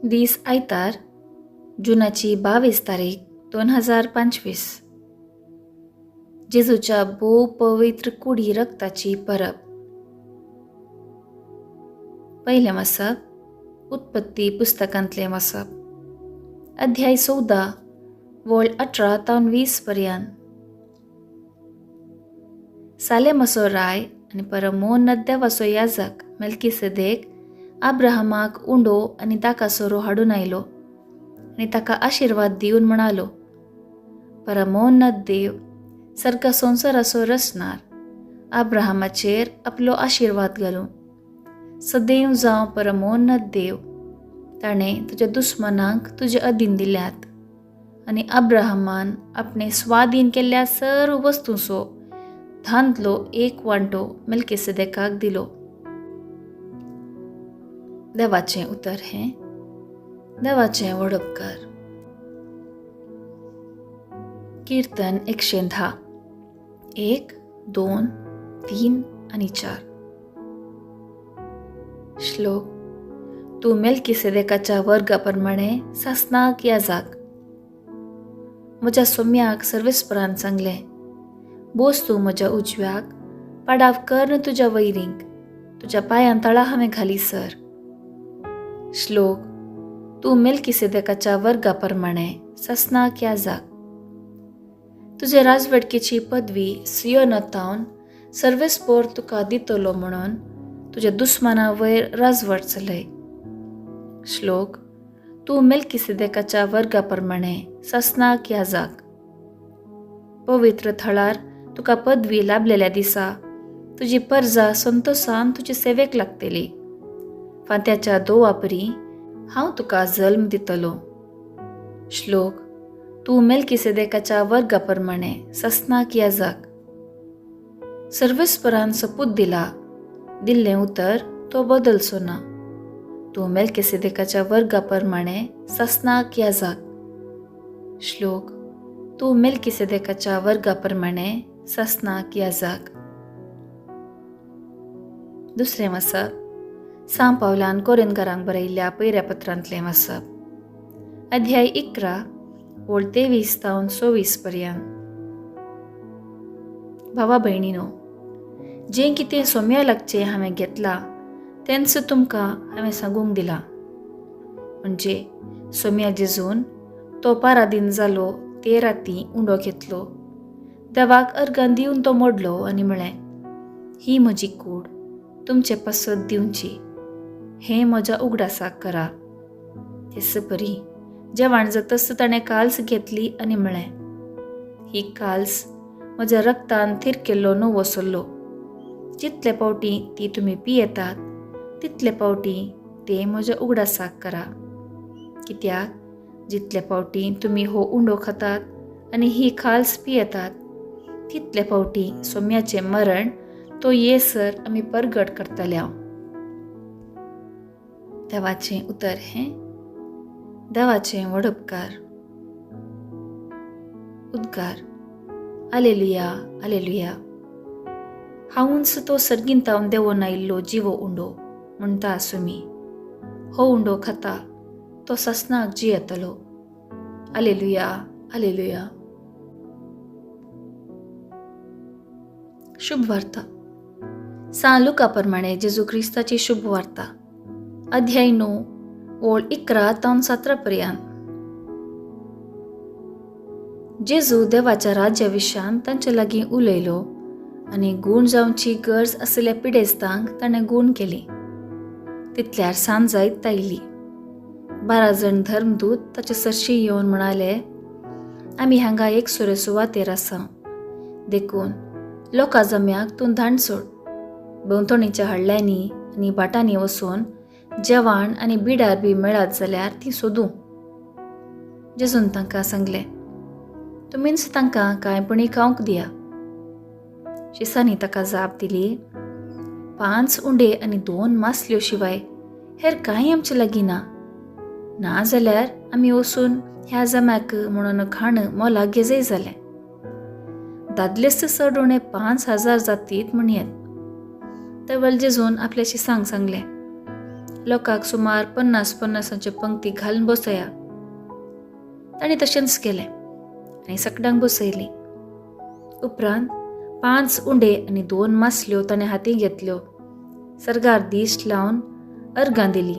दीस आयतार जुनाची 22 तारीख 2025. जेजूच्या भोव पवित्र कुडी रक्ताची परब. पयलें वाचप उत्पत्ती पुस्तकांतलें वाचप, अध्याय 14 वळ 18 तावन 20 पर्यंत. सालेमाचो राय आनी परमोन्नत देवाचो याजक मेल्कीसेदेक अब्राहमाक उंडो आनी ताका सोरो हाडून आयलो आनी ताका आशिर्वाद दिवन म्हणालो, परमोन्नत देव सर्ग संवसाराचो रचणार अब्राहमाचेर आपलो आशिर्वाद घालूं. सदैव जावं परमोन्नत देव, ताणें तुज्या दुस्मनांक तुजे अधीन दिल्यात. आनी अब्राहमान आपणे स्वाधीन केल्ल्या सर्व वस्तूंचो धांतलो एक वांटो मेल्कीसेदेकाक दिलो. देवाचें उतर हें देवाचें व्हड उपकार. कीर्तन 110, 1, 2, 3 आनी 4. श्लोक. तूं मेल्कीसेदेकाच्या वर्गा प्रमाणे सासनाक याजाक. म्हज्या सोम्याक सर्वेस्परान सांगलें, बोस तूं म्हज्या उजव्याक, पाडाव कर तुज्या वैरींक, तुज्या पांयां तळा हांवें घाली सर. श्लोक. तूं मेल्कीसेदेकाच्या वर्गा प्रमाणे सासनाक याजाक. तुजे राजवटकेची पदवी सियोनातावन सर्वेस्पोर तुका दितलो म्हणून तुज्या दुस्माना वयर राजवट चलय. श्लोक. तूं मेल्कीसेदेकाच्या वर्गा प्रमाणे सासनाक याजाक. पवित्र थळार तुका पदवी लाभलेल्या दिसा तुजी परजा संतोसान तुजे सेवेक लागतली. फांत्याच्या दोवापरी हांव तुका जल्म दितलो. श्लोक. तूं मेल्कीसेदेकाच्या वर्गा प्रमाणे सासनाक याजाक. सर्वेस्परान सपूत दिला, दिल्लें उतर तो बदलचो ना. तूं मेल्कीसेदेकाच्या वर्गा प्रमाणे सासनाक याजाक. श्लोक. तूं मेल्कीसेदेकाच्या वर्गा प्रमाणे सासनाक याजाक. दुसरें वाचप सांव पावलान कोरिंथकारांक बरयल्ल्या पयल्या पत्रांतलें वाचप, अध्याय 11 ओळ 23 तावन 24 पर्यंत. भावा भयणीनो, जें कितें सोम्या लागचें हांवें घेतलां तेंच तुमकां हांवें सांगूंक दिलां. म्हणजे सोम्या जेजून तो पारादीन जालो ते राती उंडो घेतलो, देवाक अर्गां दिवन तो मोडलो आनी म्हळें, ही म्हजी कूड तुमचे पासत दिवची, हें म्हज्या उगडासाक करा. तेच परी जेवण जातच ताणें काल्स घेतली आनी म्हळें, ही काल्स म्हज्या रक्तान थीर केल्लो नवो सल्लो, जितले पावटी ती तुमी पियेतात तितले पावटी ते म्हज्या उगडासाक करा. कित्याक जितले पावटी तुमी हो उंडो खातात आनी ही खाल्स पियेतात तितले पावटी सोम्याचें मरण तो येसर आमी परगट करतले. देवाचें उतर हें देवाचें व्हड उपकार. उद्गार. आलेलुया, आलेलुया. हांवूच तो सर्गींतावन देंवोन आयिल्लो जिवो उंडो म्हणटा आसुमी. हो उंडो खाता तो सासनाक जियेतलो. आलेलुया, आलेलुया. शुभ वार्ता. सांव लुका प्रमाणे जेजू क्रिस्ताची शुभ वार्ता, अध्याय 9 ओळ 11 तावन 17 पर्यंत. जेजू देवाच्या राज्या विशयान तांचे लागीं उलयलो आनी गूण जावची गरज आशिल्ल्या पिडेस्तांक ताणें गूण केली. तितल्यार सांज जायत आयली. 12 जण धर्मदूत ताचे सरशी येवन म्हणाले, आमी हांगा एक सुरे सुवातेर आसा, देखून लोकां जम्याक तूं धाण सोड. भोंवतणीच्या हळ्ळ्यांनी आनी भाटांनी वचून जेवण आनी बिडार बी मेळत जाल्यार ती सोदूं. जेजून तांकां सांगलें, तुमीच तांकां कांय पुणी खावंक दिया. शिसांनी ताका जाप दिली, 5 उंडे आनी 2 मासल्यो शिवाय हेर कांय आमचे लागीं ना. ना जाल्यार आमी वचून ह्या जम्याक म्हणून खाण मोलाक घेजय जालें. दादलेच चड उणें 5000 जातीत म्हणयेत. तेवल जेजून आपल्या शिसांक सांगलें, लोकांक सुमार 50 पन्नासांच्यो पंक्ती घालून बसया. तांणी तशेंच केलें आनी सकडांक बसयलीं. उपरांत 5 उंडे आनी 2 मासल्यो ताणें हातीं घेतल्यो, सर्गार दीस लावन अर्गां दिली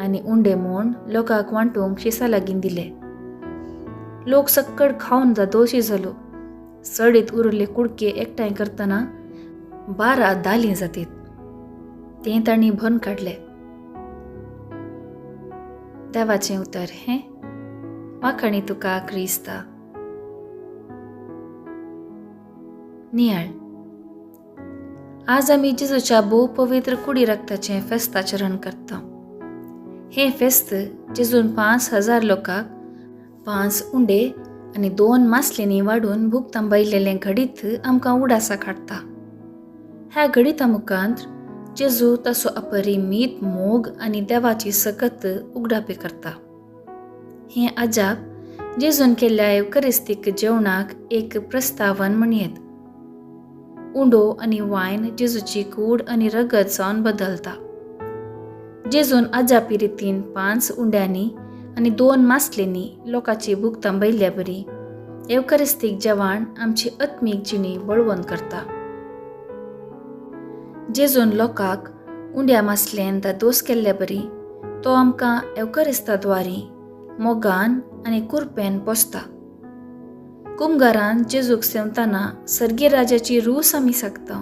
आनी उंडे म्हूण लोकांक वांटूंक शिसा लागीं दिले. लोक सक्कड खावन जादोशी जालो. चडीत उरिल्ले कुडके एकठांय करतना 12 दालीं जातीत, तें तांणी भरून काडले. देवाचें उतर हें. वाखाणी तुका क्रिस्ता. नियाळ. आज आमी जेजूच्या भोव पवित्र कुडी रक्ताचें फेस्ताचरण करता. हें फेस्त जेजून 5000 लोकांक 5 उंडे आनी 2 मासलेंनी वाडून भूक थांबयलेलें घडीत आमकां उडासाक हाडटा. ह्या घडिता मुखांत जेजू ताचो अपरिमीत मोग आनी देवाची सकत उगडापी करता. हें अजाप जेजून केल्ल्या एवकरिस्तीक जेवणाक एक प्रस्तावन म्हणयेत. उंडो आनी वायन जेजूची कूड आनी रगत जावन बदलता. जेजून अजापी रितीन 5 उंड्यांनी आनी 2 मासलेंनी लोकांची भूक थांबयल्ल्या बरी एवकरिस्तीक जेवण आमची आत्मीक जिणी बळवंत करता. जेजून लोकांक उंड्या मासलेन दादोस केल्ल्या बरी तो आमकां एवकरिस्ताद्वारी मोगान आनी कुरपेन पोसता. कुमगारान जेजूक सेवताना सर्गी राजाची रूस आमी सागता.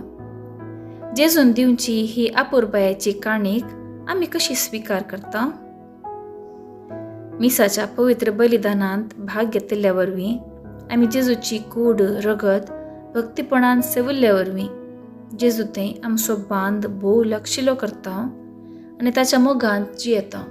जेजून दिवची ही आपुरबायाची काणीक आमी कशी स्विकार करता? मिसाच्या पवित्र बलिदानांत भाग घेतिल्ल्या वरवीं आमी जेजूची कूड रगत भक्तीपणान सेविल्ल्या वरवीं जेजू थंय आमचो बांद भोव लक्षिलो करता आनी ताच्या मोगांत जियेता.